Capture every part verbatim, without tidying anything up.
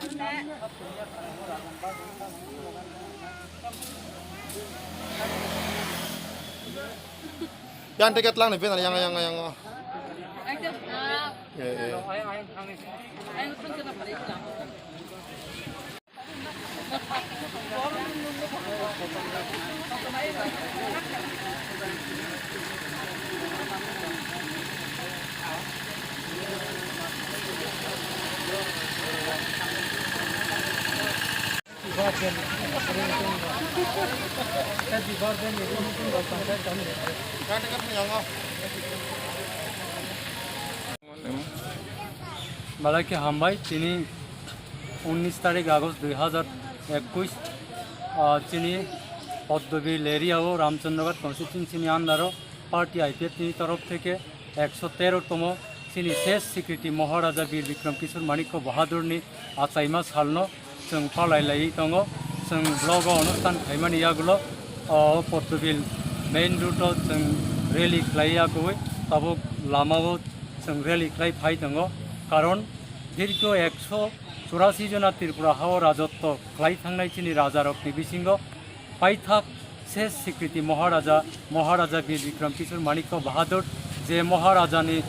Yang tiket lang ni benar yang yang yang. Eh, eh. Belai khe hambai, tini unnish tarik August dui hazar ekush, ah, chini Padmabil area o Ramchandraghat constituency ni under o party I P F T ni torof theke ekso tero tomo chini ses sikriti Maharaja Bir Bikram Kishore Manikya Bahadurni achaima salno chwng palai laiwi tongo. Chwng blogo onusthan khaimani yagulo o Padmabil main route o chwng rally khlai yakuwi, tabuk lamao chwng rally khlai phai tongo. Karon dirgho ekso churasi jona Tripura hao rajotwo khlai thangnai chini rajarokni bisingo paithak ses sikriti Maharaja, Maharaja Bir Bikram Kishore Manikya Bahadur, je Maharajani,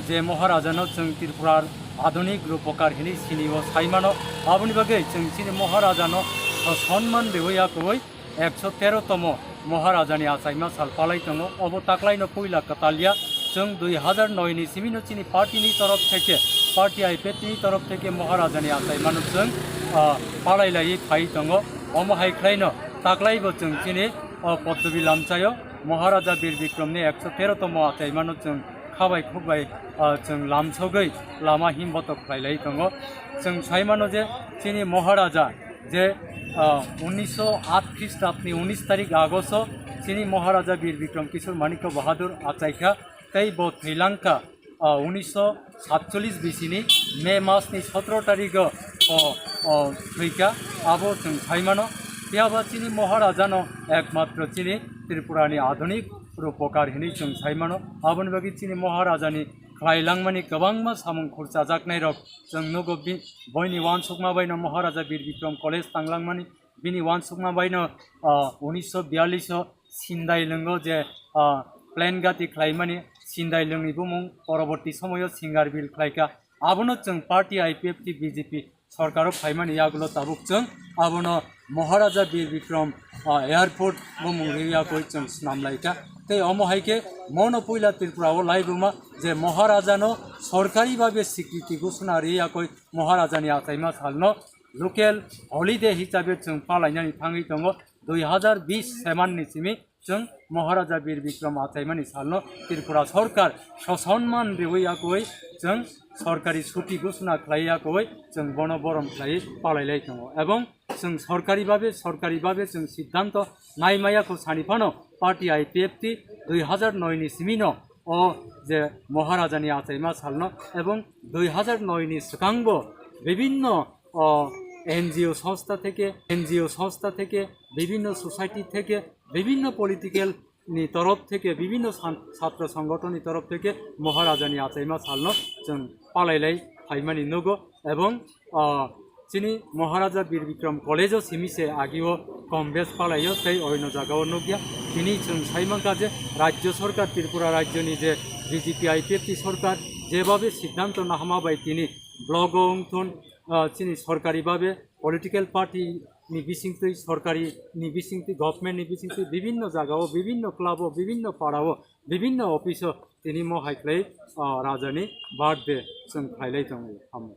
je Maharajano chwng Tripurar adhunik rupokar hinwi sinio saimano, aboni bagwi chwng chini Maharajano sonman riwi yakuwi ekso tero tomo Maharajani achaima sal palai tongo. Obo taklaino puila kwtalya, chwng dui hazar noi ni simino chini party ni torof theke, party I P F T ni torof theke Maharajani achaimano chwng, ah, palai laiwi phai tongo. Omo hai khlaino taklaibo chwng chini, ah, Padmabil lamchaio Maharaja Bir Bikramni ekso tero tomo achaimano chwng khabai khukbai, ah, chwng lamsogwi lama himbotok khlai lai tongo. Chwng saimano je chini Maharaja je, ah, unisho aat Khristabni unis tarik Agosto chini Maharaja Bir Bikram Kishore Manikya Bahadur achaikha, tei bo thwilangkha, ah, unisho satcholish bisini May masni sotro tarigo, o, o, thwikha, abo chwng saimano. Phiyaba chini Maharajano ekmatro chini Tripurani adhunik rupokar hinwi chwng saimano. Aboni bagwi chini Maharajani khlailangmani kwbangma samung khurchajaknairok chwng nugo. Bi-, boini uansukma baino Maharaja Bir Bikram College tanglangmani, bini uansukma baino, ah, unisho biyallish o Sindai lwngo je, ah, plane gati khlaimani Sindai lwngni bumung poroborti somoyo Singarbil khlaikha. Abono chwng party I P F T B J P sorkaro phaimani yagulo tabuk chwng abono Maharaja Bir Bikram, ah, airport bumung riyakoi chwng swnam laikha. Tei omo hai khe mono puila Tripura o laibuma je Maharajano sorkari babe sikriti gusuna riyakoi Maharajani achaima salno local holiday hisabe chwng palainani thangwi tongo. Dui hazar bish semanni simi chwng Maharaja Bir Bikram achaimani salno Tripura sorkar sosonman riwi yakoi chwng sorkari suti gusuna khlai yakoi chwng bono borom khlai palai lai tongo. Ebong chwng sorkari babe, sorkari babe chwng siddhanto naimaya kho sani phano party I P F T dui hazar noi ni simino o je Maharajani achaima salno ebong dui hazar noi ni swkangbo bibinno o N G O songstha theke, N G O songstha theke, bibinno society theke, bibinno political ni torof theke, bibinno san-, chhatro songgothon ni torof theke Maharajani achaima salno chwng palailai phaimani nugo. Ebong, ah, chini Maharaja Bir Bikram College o simi se agio kom bes palaio tei oino jagao nukya. Tini chwng saimangkha je Rajya Sorkar, Tripura Rajyoni je B J P I P F T sorkar jebabe siddhanto nahama bai tini blogo wngthun, ah, chini sorkari babe political party ni bisingtwi, sorkari ni bisingtwi, government ni bisingtwi bibinno jagao, bibinno club o, bibinno parao, bibinno office o tini mo hai khlai, ah, rajani birthday chwng khlailai tongo. Hamo.